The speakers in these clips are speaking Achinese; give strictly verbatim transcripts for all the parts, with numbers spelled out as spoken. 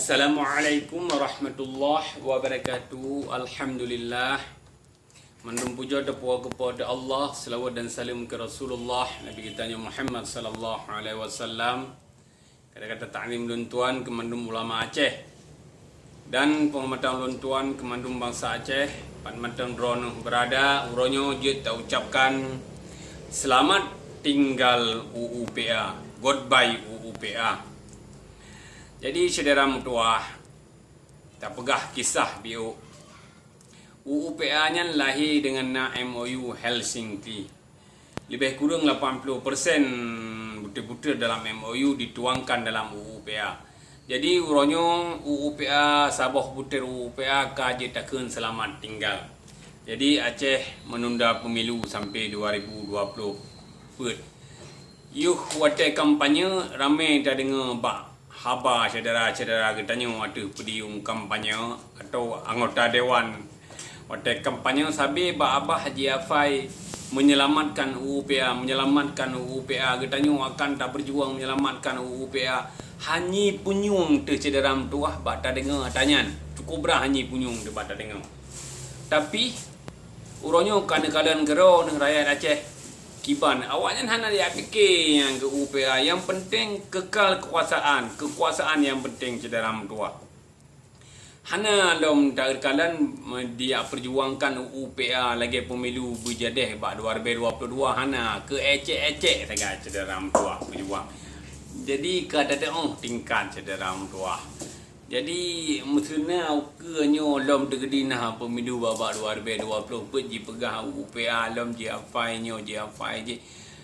Assalamualaikum warahmatullahi wabarakatuh. Alhamdulillah. Mandum pujoe teupuwoe keu Po teu Allah, seulaweuet dan saleuem keu Rasulullah, Nabi geutanyoe Muhammad sallallahu alaihi wasallam. Kata-kata taklim lôn tuan keu mandum ulama Aceh dan penghormatan lôn tuan keu mandum bansa Aceh, pat mantong droeneuh beurada, uroe nyoe jeuet taucapkan selamat tinggal U U P A, goodbye U U P A. Jadi syedara meutuwah, tapeugah kisah biôh. U U P A nyan lahé deungon na M O U Helsinki. Leubeh kureueng lapan ploh persen butir-butir dalam M O U dituangkan dalam U U P A. Jadi uroe nyoe U U P A, saboh butir U U P A ka jeuet takheun seulamat tinggai. Jadi Aceh meununda pemilu sampai dua ribu dua puluh peuet. Yoh watée kampanye ramé tadeungoe bak haba syedara-syedara geutanyoe ateueh podium kampanye atawa anggota dewan. Watée kampanye sabe bak abah jiafai menyelamatkan U U P A, menyelamatkan U U P A, geutanyoe akan tabeujuang menyelamatkan U U P A. Hana punyueng teuh syedara meutuwah bak tadeungoe ata nyan. Cukup brat hana punyueng teuh bak tadeungoe. Tapi uroe nyoe ka neukalon keudroe neuh rakyat Aceh. Kiban, awaknyan hana jipike nyang keu U U P A, nyang penting kekal kekuasaan, kekuasaan nyang penting syedara meutuwah. Hana lom takalon, me-, jipeujuangkan U U P A lagée pemilu beujadeh bak dua ribu dua puluh dua, hana, keu ecek-ecek sagai syedara meutuwah peujuang. Jadi ka teu'oh tingkat syedara meutuwah. Jadi, meuseuna ukeue nyoe lom teugeudi na pemilu babak dua ribu dua puluh peuet jipeugah U U P A lom jiafai nyoe, jiafai jih.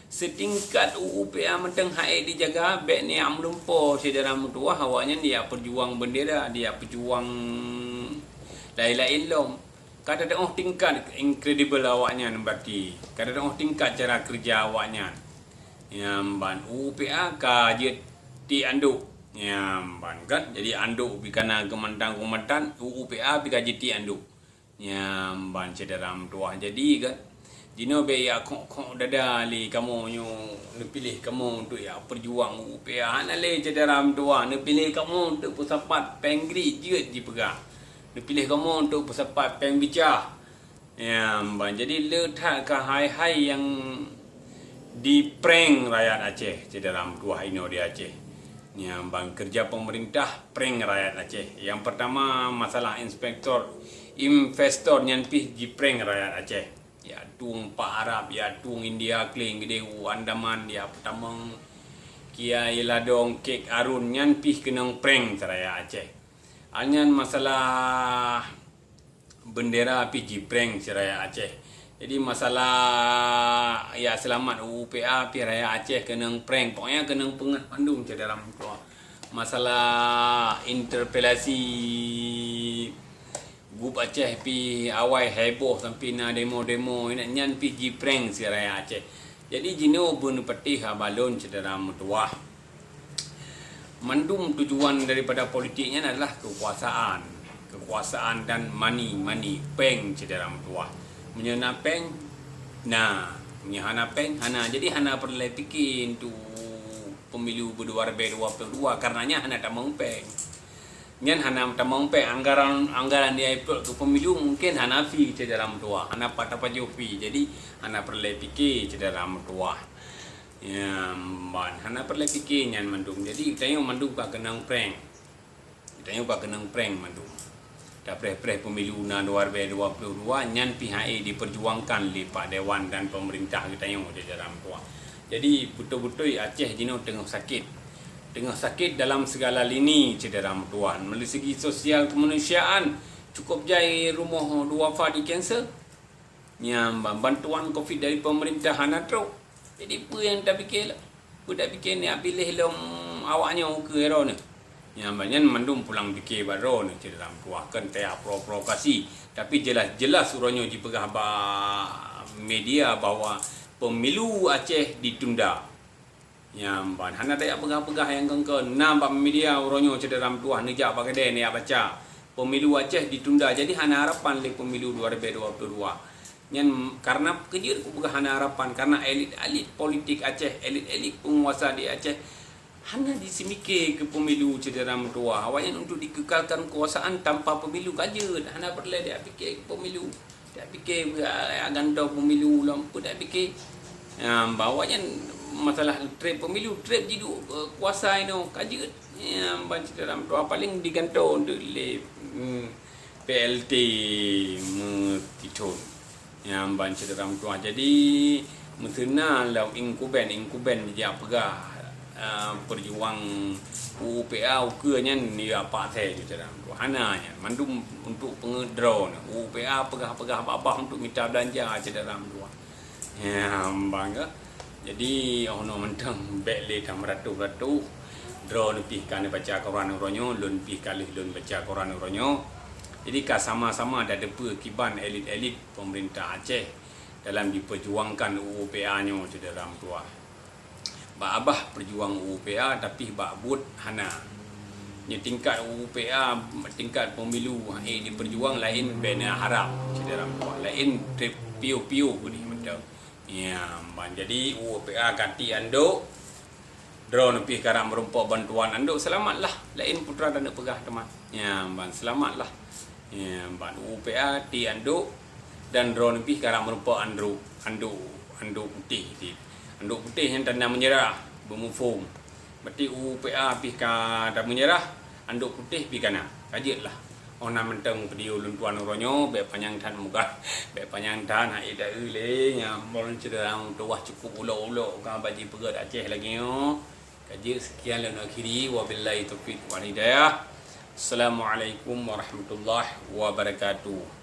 Seutingkat U U P A mantong han ék jijaga, bék neujak meulumpoe syedara meutuwah, awaknyan jipeujuang beundera, jipeujuang laén-laén lom. Ka teu'oh tingkat incredible awaknyan berarti. Ka teu'oh tingkat cara keureuja awaknyan. Nyang ban U U P A ka jeuet tiek andok. Nyang ban kan, jadi andok pih ka na geumantang-geumantang, U U P A pih ka jeuet tiek andok. Nyang ban syedara meutuwah jadi kan. Jinoe bék jak khok-khok dada lé kamoe nyoe neupiléh kamoe untuk jak peujuang U U P A. Hana lé syedara meutuwah, neupiléh kamoe untuk peusapat péng gri jeuet jipeugah. Neupiléh kamoe untuk peusapat péng bica. Nyang ban, jadi le that keuhai-hai nyang jiprank rakyat Aceh, syedara meutuwah inoe di Aceh. Nyang ban, keureuja pemerintah prank rakyat Aceh. Nyang peurtama, masalah inspektor, investor nyan pih jiprank rakyat Aceh. Jak tueng bak Arab, jak tueng India, keulieng geudeh u Andaman, jak peutamong Kiai Ladong, Kek Arun, nyan pih keunong prank rakyat Aceh. Nyan masalah beundera pih jiprank si rakyat Aceh. Jadi masalah jak seulamat U U P A pih rakyat Aceh keunong prank. Pokoknya keunong peungah mandum syedara meutuwah. Masalah interpelasi Gup Aceh pih awai heboh sampai na demo-demo, nyan pih jiprank si rakyat Aceh. Jadi jinoe beuneupatéh haba lôn syedara meutuwah. Mandum tujuan daripada politik nyan adalah kekuasaan. Kekuasaan dan money, money, péng syedara meutuwah. Meunyoe na péng, na. Meunyoe hana péng, hana. Jadi hana peureulée pike untuk pemilu dua ribu dua puluh dua, kareuna nyan hana tamong péng. Nyan hana tamong péng, anggaran, anggaran nyang jiplot keu pemilu mungken hana fee syedara meutuwah, hana pat tapajoh fee. Jadi hana peureulée pike syedara meutuwah. Nyang ban, hana peureulée pike nyan mandum. Jadi, geutanyoe mandum ka keunong prank. Geutanyoe ka keunong prank mandum. Tapreh-preh pemilu na dua ribu dua puluh dua, nyan pih han ék jipeujuangkan lé Pak Dewan dan pemerintah geutanyoe syedara meutuwah. Jadi, beutôi-beutôi Aceh jinoe teungoh sakét. Teungoh sakét dalam segala lini syedara meutuwah. Meuli segi sosial kemanusiaan, cukup jai rumoh duafa di-cancel. Nyang ban, bantuan covid dari pemerintah hana trok. Jadi, peue nyang tapike lom? Peue tapike neujak piléh lom awaknyoe ukeue droeneuh? Nyang ban, nyan mandum pulang pike bak droeneuh, syedara meutuwah, kon tajak pro-, provokasi. Tapi jelas-jelas uroe nyoe jipeugah bak media bahwa pemilu Aceh ditunda. Nyang ban, hana tajak peugah-peugah nyang kon-kon. Na bak media uroe nyoe syedara meutuwah neujak bak keudè neujak baca, pemilu Aceh ditunda, jadi hana harapan lé pemilu dua ribu dua puluh dua. Nyan kareuna keujeuet kupeugah hana harapan, kareuna elit-elit politik Aceh, elit-elit peunguasa di Aceh Hana jiseumiké keu pemilu, syedara meutuwah. Awaknyan untuk dikekalkan kekuasaan tanpa pemilu ka jeuet, hana peureulée jipike keu pemilu. Jipike, ah, gantoe pemilu lom, peue jipike. Nyan, awaknyan masalah treb pemilu, treb jiduek, eh, kuasa inoe ka jeuet. Nyan, ban syedara meutuwah, paléng digantoe lé, hmm, P L T meutithon. Nyan ban syedara meutuwah. Jadi, meuseuna lom incumbent, incumbent jijak peugah, eh, peujuang U U P A ukeue nyan ya paksa ju syedara meutuwah. Hana nyan, mandum untuk peungeut droe nyan. U U P A peugah-peugah babah untuk mita beulanja syedara meutuwah. Nyan ban ka. Jadi, oh noe mantong bék lé tameuratoh-ratoh. Droeneuh pih ka neubaca koran uroe nyoe, lôn pih ka lheueh lôn baca koran uroe nyoe. Jadi, ka sama-sama tateupeue kiban elit-elit peumeurintah Aceh dalam jipeujuangkan U U P A nyoe, syedara meutuwah. Bak babah peujuang U U P A, tapi bak buet hana. Nyoe tingkat U U P A, tingkat pemilu, eh, jipeujuang laén bak na harab, syedara meutuwah. Laén treb piôh-piôh geunih mantong. Nyan ban, jadi U U P A ka ti andok, droeneuh pih karap meurumpok bantuan andok, seulamatlah. Laén putra taneuk peugah teuma. Nyan ban, seulamatlah. Nyan ban, U U P A ti andok, dan droeneuh pih karap meurumpok andok, andok, andok putéh ti. Andok putéh nyan tanda meunyeurah, beumuphom. Berarti U U P A pih ka tameunyeurah, andok putéh pih ka na. Ka jeuetlah. Oh na mantong video lôn tuan uroe nyoe, bék panyang that muka, bék panyang that, hai da lé, nyan lôn syedara meutuwah cukup ulok-ulok ka bak jipeugét Aceh lagée nyoe. Ka jeuet, sekian lôn akhiri, wabillahi taufiq wal hidayah. Assalamualaikum warahmatullahi wabarakatuh.